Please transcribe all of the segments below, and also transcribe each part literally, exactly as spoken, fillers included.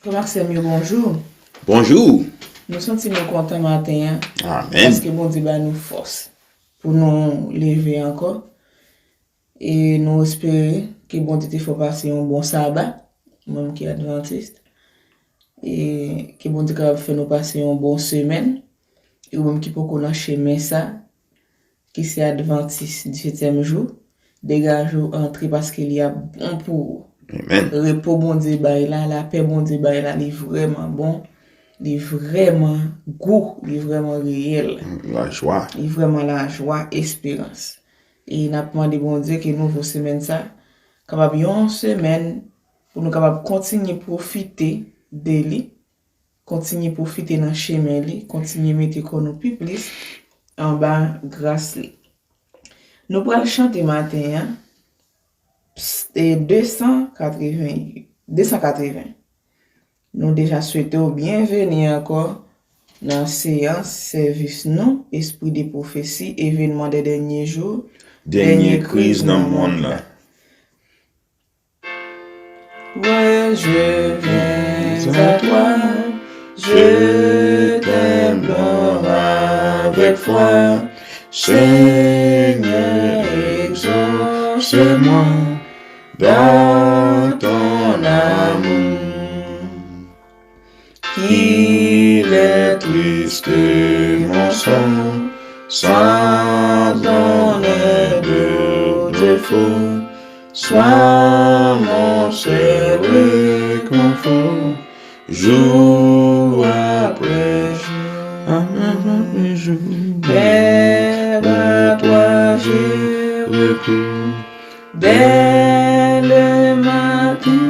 Frè m ak sè m yo, bonjou. Bonjou. Nou santi nou kontan maten an. Amèn. Paske Bondye ba nou fòs pou nou leve ankò. E nou espere ke Bondye te fè w pase yon bon saba, ou menm ki advantis. E ke Bondye kapab fè nou pase yon bon semèn. E ou menm ki poko nan chemen sa, ki se advantis disetyèm jou, degaje w antre paske li ap bon pou ou. Amèn. Repo Bondye bay la, lapè Bondye bay la, li vrèman bon, li vrèman gou, li vrèman reyèl. Lajwa. Li vrèman lajwa, esperans. E n ap mande Bondye ke nouvo semèn sa kapab yon semèn pou nou kapab kontinye pwofite de li, kontinye pwofite nan chemen li, kontinye mete kò nou pi plis anba gras li. Nou pral chante maten an, ps- e, de san katreven, de san katreven. Nou deja swete w byenveni ankò nan seyans sèvis nou, Espri de Pwofesi, Evenman dè Dènye Jou, Dènye Kriz nan Monn nan. Ouais, je viens à toi, je t'aime, l'homme avec foi. Seigneur, exauce-moi dans ton amour. Qu'il est triste mon sort, sans donner de défaut. Sois mon seul réconfort, jour après jour. Après jour. Vers toi je recours. Dès le matin.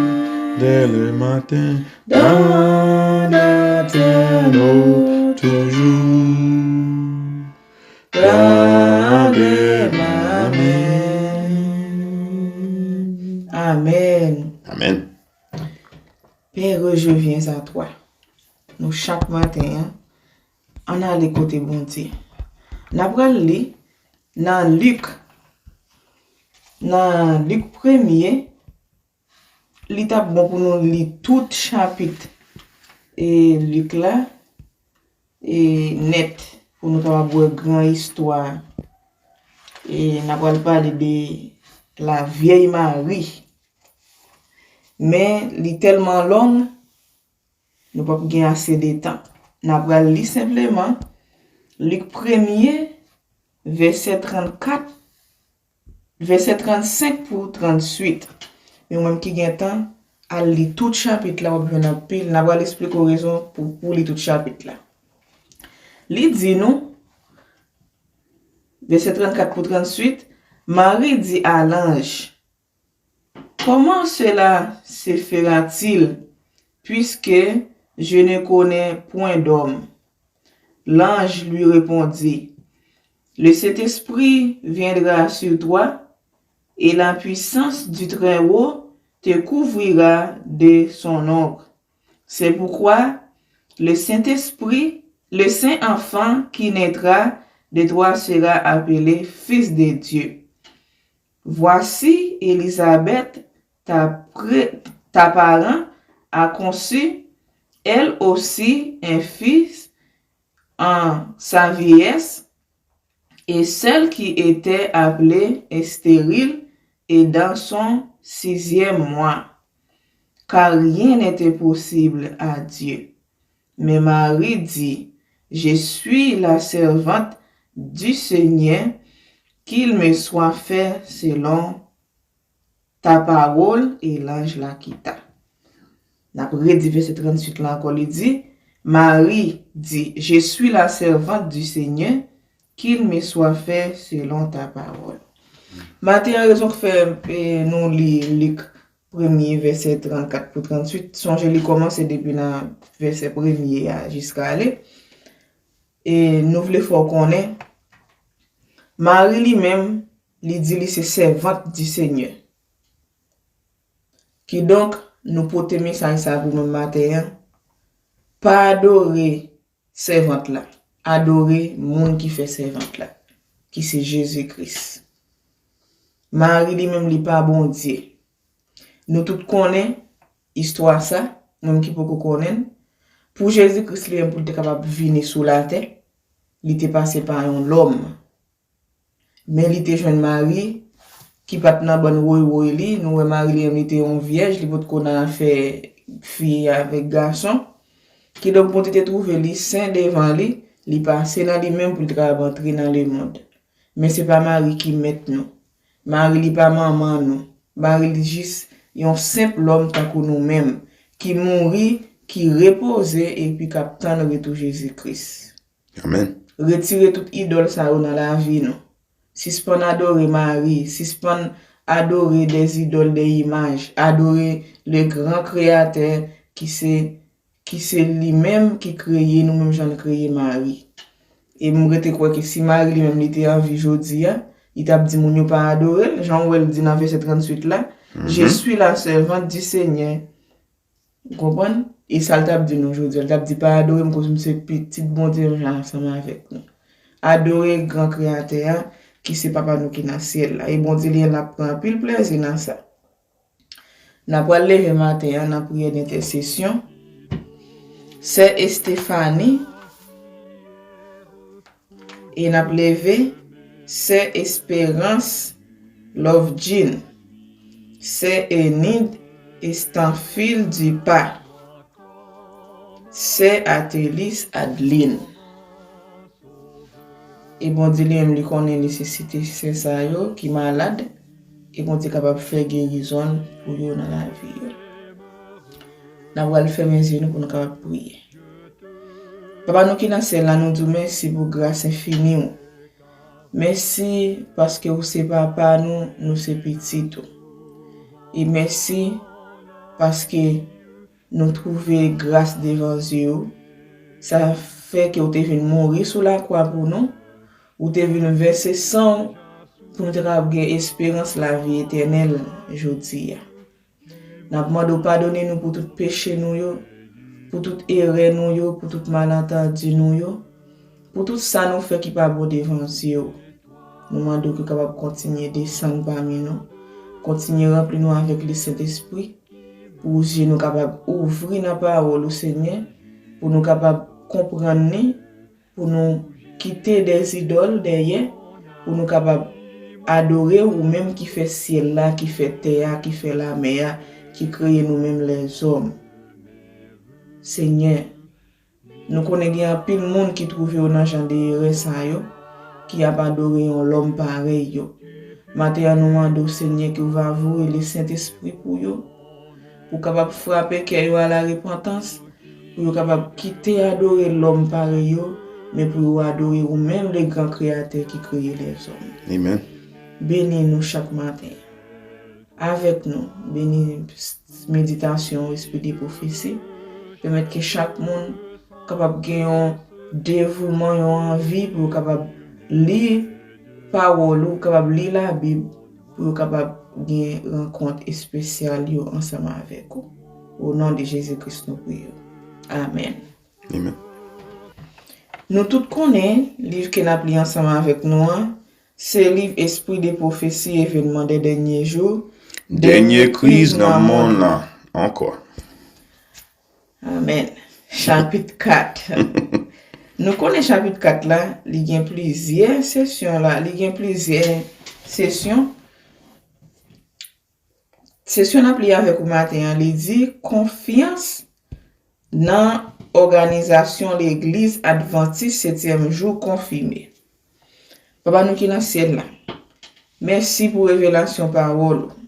Dès le matin. Dans la terre toujours. Dans ma main. Amèn. Amèn. Père, je viens à toi. Nou chak maten an, ann ale kote Bondye. N ap pral li nan Lik, nan Lik premye, li t ap bon pou nou li tout chapit e Lik la e nèt pou nou kapab wè gran istwa. E n ap pral pale de la Vieille Marie. Men li tèlman long, nou p ap gen ase de tan. N ap pral li senpleman Lik premye, vèsè trannkat, vèsè trannsenk pou trannwit. Men ou menm ki gen tan, al li tout chapit la, w ap jwenn anpil. N ap pral esplike w rezon pou, pou li tout chapit la. Li di nou, vèsè trannkat pou trannwit, Mari di a lanj, Comment cela se fera-t-il, puisque je ne connais point d'homme ? L'ange lui répondit, Le Saint-Esprit viendra sur toi, et la puissance du Très-Haut te couvrira de son ombre. C'est pourquoi le Saint-Esprit, le saint enfant qui naîtra de toi sera appelé Fils de Dieu. Voici, Élisabeth, ta, pré- ta parent, a conçu, elle aussi, un fils en sa vieillesse, et celle qui était appelée stérile est dans son sixième mois, car rien n'est impossible à Dieu. Mais Marie dit, Je suis la servante du Seigneur, qu'il me soit fait selon ta parole, et l'ange la quitta. N ap redi vèsè trannwit la ankò, li di, Marie dit, Je suis la servante du Seigneur, qu'il me soit fait selon ta parole. Maten an, rezon k fè e, nou li Lik premye vèsè trannkat pou trannwit, sonje li kòmanse depi nan vèsè premye a jiska ale. E nou vle fè w konnen, Mari li menm, li di li se sèvant di Senyè. Kidonk, nou pote mesaj sa pou nou maten an. Pa adore sèvant la. Adore moun ki fè sèvant la, ki se Jezi Kris. Mari li menm li pa Bondye. Nou tout konnen istwa sa. mwen ki poko konnen l, pou Jezi Kris li menm pou l te kapab vini sou latè, li te pase pa yon lòm. Men li te jwenn Mari, ki pa t nan bann woy woy li. Nou wè Mari li menm li te yon vyèj, li potko nan afè fi avèk gason. Kidonk Bondye te twouve li sen devan li, li pase nan li menm pou l te kapab antre nan lemonn. Men se pa Mari ki mèt nou. Mari li pa manman nou. Mari li jis yon senp lòm tankou nou menm, ki mouri, ki repoze epi k ap tann retou Jezi Kris. Amèn. Retire tout idòl sa yo nan lavi nou. Sispann adore Mari, sispann adore des idoles, des images, adore le grand créateur ki se ki se li menm ki kreye nou menm jan l kreye Mari. E m rete kwè ke si Mari li menm li te an vi jodi a, li t ap di moun yo pa adore l, jan w wè l di nan vèsè tranntuit la, Je suis la servante du Seigneur. Ou konprann? E sa l t ap di nou jodi a, l t ap di pa adore m koz m se pitit Bondye menm jan ansanm avèk nou. Adore gran kreyatè a, ki se papa nou ki nan syèl la. E Bondye li menm l ap pran anpil plezi nan sa. N a pral leve maten an nan priyè dentèsesyon. Sè Estefani, e n ap leve Sè Esperans Love Jean, Sè Enid Estanfil Dupa, Sè Atelis Adeline. E Bondye li menm li konnen nesesite sè sa yo ki malad, e Bondye kapab fè gerizon pou yo nan lavi yo. N a pral fèmen zye nou pou nou kapab priye. Papa nou ki nan syèl la, nou di w mèsi pou gras enfini w. Mèsi paske ou se papa nou, nou se pitit ou. E mèsi paske nou twouve gras devan zye w. Sa fè ke w te vin mouri sou lakwa pou nou. Ou te vin vèse san w pou nou te kapab gen esperans lavi etènèl jodi a. N ap mande w padone nou pou tout peche nou yo, pou tout erè nou yo, pou tout malantandi nou yo, pou tout sa nou fè ki pa bon devan zye w. Nou mande w ke w kapab kontinye desann pami nou, kontinye ranpli nou avèk Lesentespri, pou zye nou kapab ouvri nan pawòl ou, Senyè, pou nou kapab konprann li, pou nou kite dèzidòl dèyè, pou nou kapab adore ou menm ki fè syèl la, ki fè tè a, ki fè lamè a, ki kreye nou menm lèzòm. Senyè, nou konnen gen anpil moun ki twouve yo nan jan de erè sa yo, ki ap adore yon lòm parèy yo. Maten an, nou mande w, Senyè, ke w va voye Lesentespri pou yo, pou w kapab frape kè yo a la repantans, pou yo kapab kite adore lòm parèy yo, men pou yo adore ou menm, le gran kreyatè ki kreye lèzòm. Amen. Beni nou chak maten. Avèk nou, beni meditasyon, espri de pwofesi. Pèmèt ke chak moun kapab gen yon devouman, yon anvi pou yo kapab li pawòl ou, kapab li Labib, pou yo kapab gen rankont espesyal yo ansanm avèk ou. O non de Jezi Kris nou priye. Amèn. Amen. Nou tout konnen liv ke n ap li ansanm avèk nou an, se liv Espri de Pwofesi, Evènman dè Dènye Jou, Dènye kriz nan monn lan ankò. Amèn. Chapit kat. Nou konnen chapit kat la, li gen plizyè sesyon la, li gen plizyè sesyon. Sesyon n ap li avèk ou maten an, li di konfyans nan òganizasyon Legliz Advantis Setyèm Jou konfime. Papa nou ki nan syèl la, mèsi pou revelasyon pawòl ou.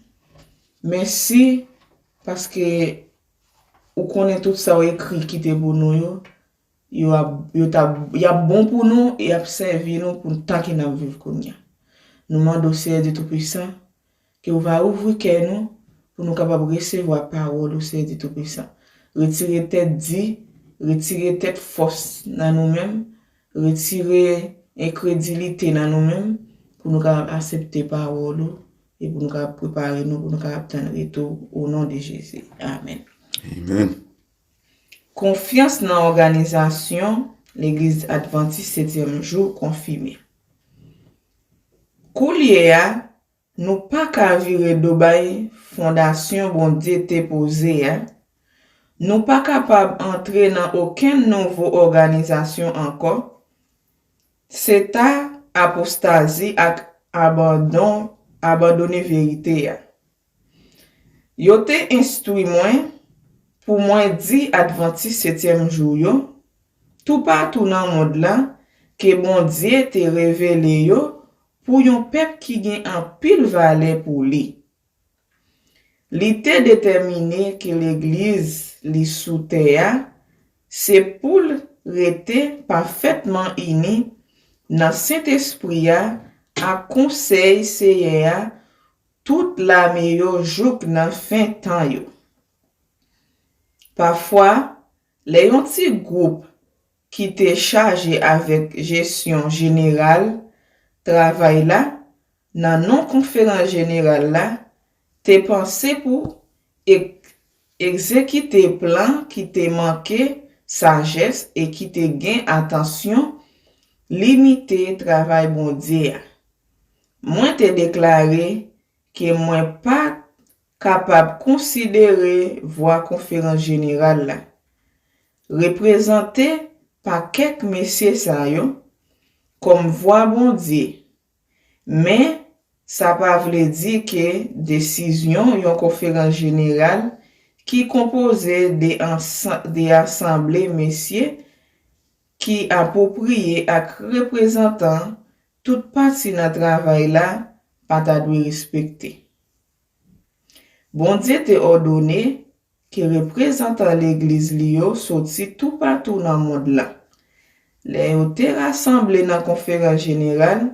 Mèsi paske ou konnen tout sa w ekri kite pou nou yo, yo ap, yo t ap, y ap bon pou nou, y ap sèvi nou pou tan ke n ap viv kounye a. Nou mande w, Seyè Dye Toupisan, ke w va ouvri kè nou pou nou kapab resevwa pawòl ou, Seyè Dye Toupisan. Retire tèt di, retire tèt fòs nan nou menm, retire enkredilite nan nou menm, pou nou kapab aksepte pawòl ou e pou nou kapab prepare nou, pou nou kapab tann retou ou, o non de Jezi. Amèn. Amen. Konfyans nan òganizasyon Legliz Advantis Setyèm Jou konfime. Koulye a, nou pa ka vire do bay fondasyon Bondye te poze a, Nou pa kapab antre nan okenn nouvo òganizasyon ankò. Se ta apostazi ak abandon, abandone verite a. Yo te enstwi mwen pou mwen di Advantis setyèm jou yo, toupatou nan mond la, ke Bondye te revele yo pou yon pèp ki gen anpil valè pou li. Li te detèmine ke legliz li sou tè a se pou l rete pafètman ini nan Sentespri a ak konsèy Seyè a tout lame yo jouk nan fen tan yo. Pafwa, lè yon ti gwoup ki te chaje avèk jesyon jeneral travay la nan non konferans jeneral la te panse pou ek- egzekite plan ki te manke sajès e ki te gen atansyon limite travay Bondye a. Mwen te deklare ke mwen pa kapab konsidere vwa konferans jeneral la, reprezante pa kèk mesye sa yo, kòm vwa Bondye, men sa pa vle di ke desizyon yon konferans jeneral ki konpoze de ansan- de asanble mesye ki apwopriye ak reprezantan tout pati nan travay la pa ta dwe respekte. Bondye te òdone ke reprezantan legliz li yo soti toupatou nan mond lan. Lè yo te rasanble nan konferans jeneral,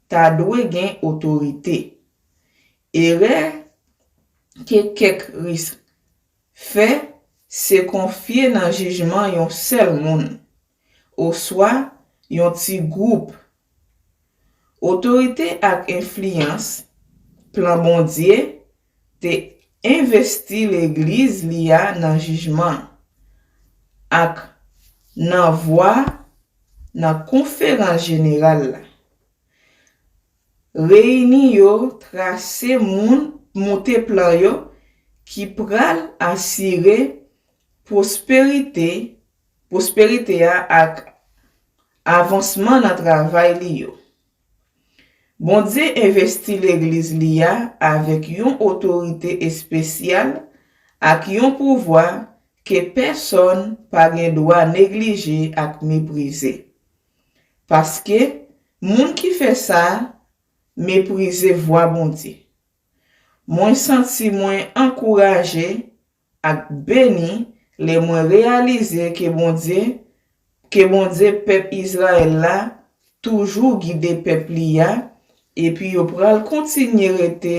ta dwe gen otorite. Erè ke kèk risk fè se konfye nan jijman yon sèl moun oswa yon ti gwoup. Otorite ak enfliyans plan Bondye te envesti legliz li a nan jijman ak nan vwa nan konferans jeneral la. Reyini yo trase moun moute plan yo ki pral asire pwosperite pwosperite a ak avansman nan travay li yo. Bondye envesti legliz li a avèk yon otorite espesyal ak yon pouvwa ke pèsonn pa gen dwa neglije ak meprize. Paske moun ki fè sa meprize vwa Bondye. Mwen santi mwen ankouraje ak beni lè mwen reyalize ke Bondye, ke Bondye pèp Izrayèl la toujou gide pèp li a, epi yo pral kontinye rete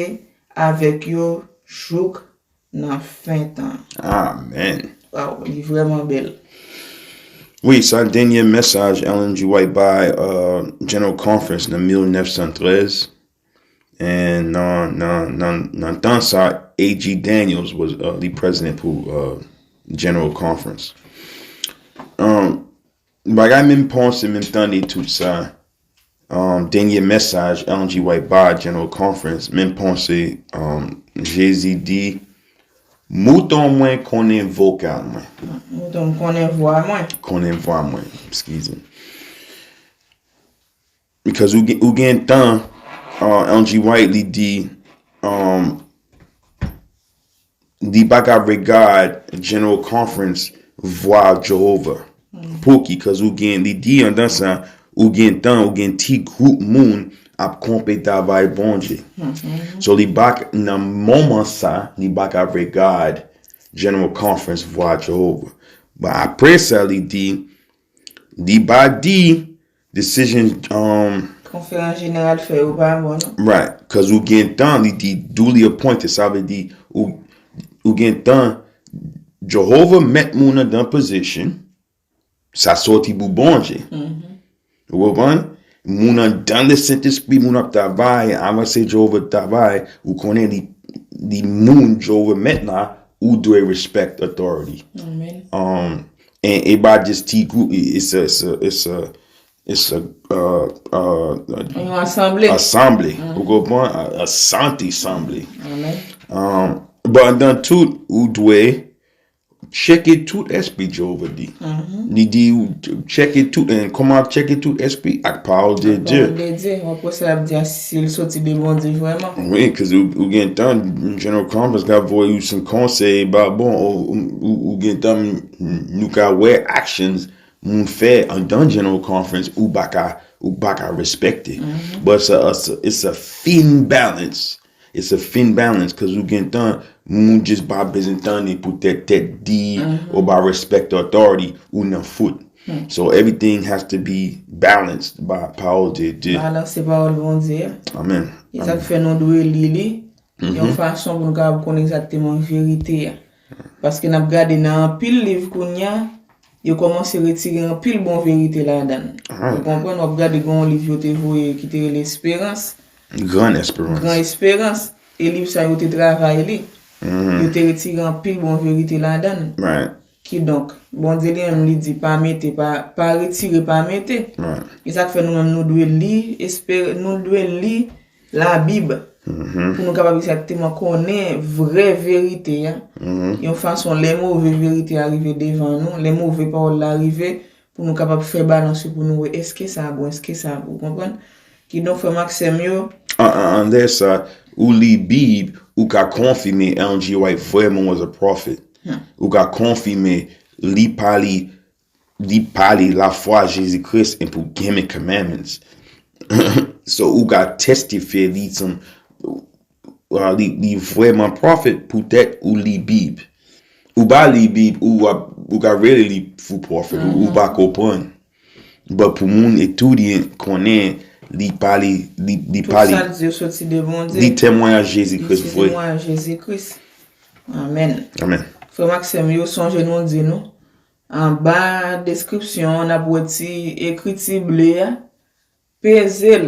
avèk yo jouk nan fen tan. Amèn. Waw, li vrèman bèl. Wi, sa dènye mesaj Ellen G. White bay uh, General Conference nan mil nèf san trèz. And nan, nan, nan, nan tan sa, A G Daniels was uh, the president pou uh, General Conference. Um, bagay menm panse, menm tande tout sa. Um, dènye mesaj Ellen G. White ba General Conference, menm panse, um, Jezi di, mouton mwen konnen vokal mwen. Mouton mwen konnen vwa mwen. Konnen vwa mwen, excuse me. Because ou gen, ou gen tan, uh, Ellen G. White li di, um, li pa ka regard General Conference vwa Jehovah. Pouki? Cause ou gen, li di andan sa, ou gen tan, ou gen ti gwoup moun ap konpe travay Bondye. So li pa k- nan moman sa, li pa ka regard General Conference vwa Jehovah. But apre sa, li di, li pa di decision, um, konferans jeneral fè yo pa bon, non? Right, cause ou gen tan, li di duly appointed, sa vle di ou, ou gen tan Jehovah met moun nan dan position, sa soti pou Bondye. Ou konprann? Moun andan le Sentespri, moun ap travay, avanse Jehovah travay, ou konnen li, li moun Jehovah met la, ou dwe respect authority. Amen. Um, and it by just ti group, it's a, it's a, it's a, it's a, uh, uh, yon asanble. Asanble. Ou konprann? A, a santi sanble. Amen. Um, but andan tout, ou dwe Tcheke tout espri, Jewova di. Li di, tcheke tout, and kòman ap tcheke tout espri? Ak pawòl de Dye. Pawòl de Dye, w ap wè sa l ap di a, si l soti de Bondye vrèman. Wi, cause ou, ou gen tan, General Conference ka voye ou sou konsèy, ba bon, ou, ou, ou, ou gen tan, nou ka wè actions moun fè andan General Conference, ou pa ka, ou pa ka respekte. But it's a, it's a, it's a thin balance. It's a thin balance, cause ou gen tan, moun just pa bezwen tande poutèt tèt di, ou pa respect authority, ou nan fout. So everything has to be balanced by pawòl de Dye. Balanse pawòl Bondye a. Amen. E sa k fè nou dwe li li, yon fason pou nou kapab konn egzakteman verite a. Paske n ap gade nan anpil liv kounye a, yo kòmanse retire anpil bon verite ladan l. Ou konprann, w ap gade gen yon liv yo te voye ki te rele Esperans. Gran Esperans. Gran Esperans. E liv sa yo te travay li. Yo te retire anpil bon verite ladan l. Right. Kidonk, Bondye li menm li di pa mete, pa, pa retire, pa mete. Right. E sa k fè nou menm nou dwe li, espere, nou dwe li Labib pou nou kapab egzakteman konnen vrè verite a. Yon fason, lè move verite a rive devan nou, lè move pawòl la rive, pou nou kapab fè balans yo pou nou wè èske sa bon, èske sa bon, ou konprann? Kidonk, frè m ak sè m yo, An, an, anlè sa, ou li Bib, ou ka konfime Ellen G. White vrèman was a prophet. Ou ka konfime li pale, li pale lafwa Jezi Kris and pou keep the commandments. So, ou ka testifye li, uh, li, li vrèman prophet poutèt ou li Bib. Ou pa li Bib, ou, ap- ou ka rele li fo prophet, ou, ou pa konprann. But pou moun etidye konnen li pale, li, li tout pale, sa l di yo soti de Bondye. Li temwayaj Jezi Kris Se vre. Temwayaj Jezi Kris. Amen. Amen. Frè m ak sè m yo, sonje nou di nou, anba deskripsyon an, n ap wè ti ekriti ble a, peze l,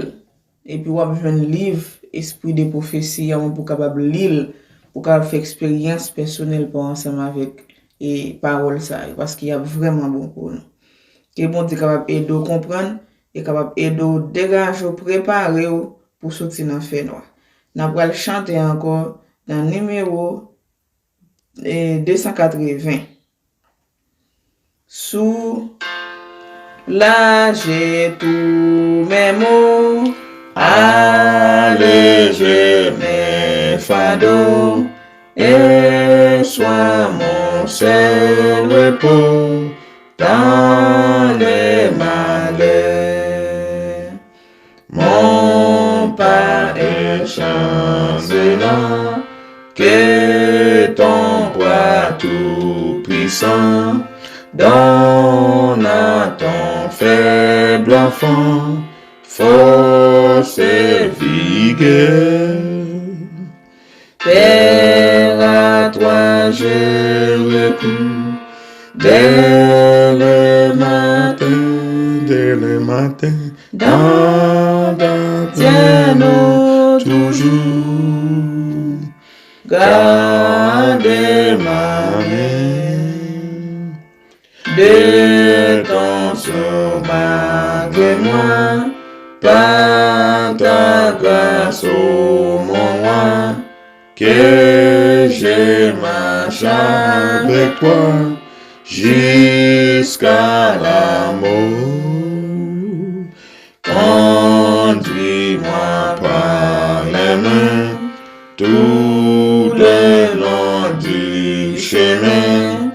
epi w ap jwenn liv Esprit de Prophecy an pou w kapab li l, pou w kapab fè eksperyans pèsonèl pa w ansanm avèk e pawòl sa yo, paske y ap vrèman bon pou nou. Ke Bondye kapab ede w konprann, e kapab ede w degaje w, prepare w pou soti nan fènwa. N ap pral chante ankò nan nimewo e, de san katreven. Soulager tous mes maux, alléger mes fardeaux, et sois mon seul repos dans les malheurs. Mon pas est chancelant, que ton bras tout-puissant donne à ton faible enfant force et vigueur. Père, à toi je recours dès le matin, dès le matin, dans ta tienne toujours. Garde ma main. De ton sang, malgré moi, par ta grâce, ô mon roi, que je marche avec toi jusqu'à la mort. Conduis-moi par les mains tout le long du chemin,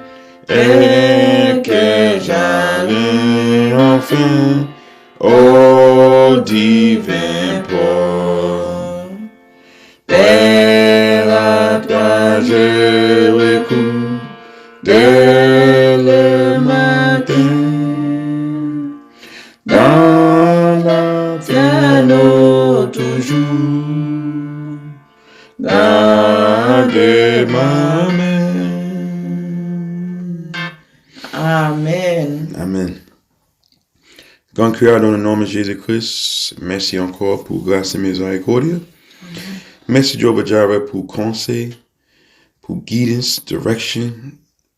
et que j'arrive enfin au divin port. Père, à toi je recours dès le matin, dans la tienne toujours. Garde ma main. Amen. Amen. Grand Creator, dans le nom de Jésus-Christ, mèsi ankò pou gras e mizerikòd. Mèsi Jehovah Jireh pou konsèy, pou guidance, direction.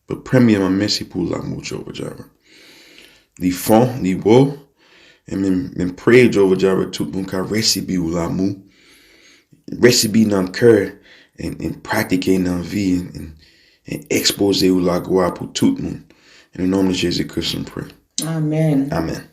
But premyèman, mèsi pou lanmou Jehovah Jireh. Li fon, li wo. E men, men pray Jehovah Jireh, tout moun ka resibi ou lanmou. Resibi nan kè, and, and pratike nan vi, and, and e ekspoze w laglwa pou tout moun. Nan non de Jezi Kris nou pre. Amen. Amen.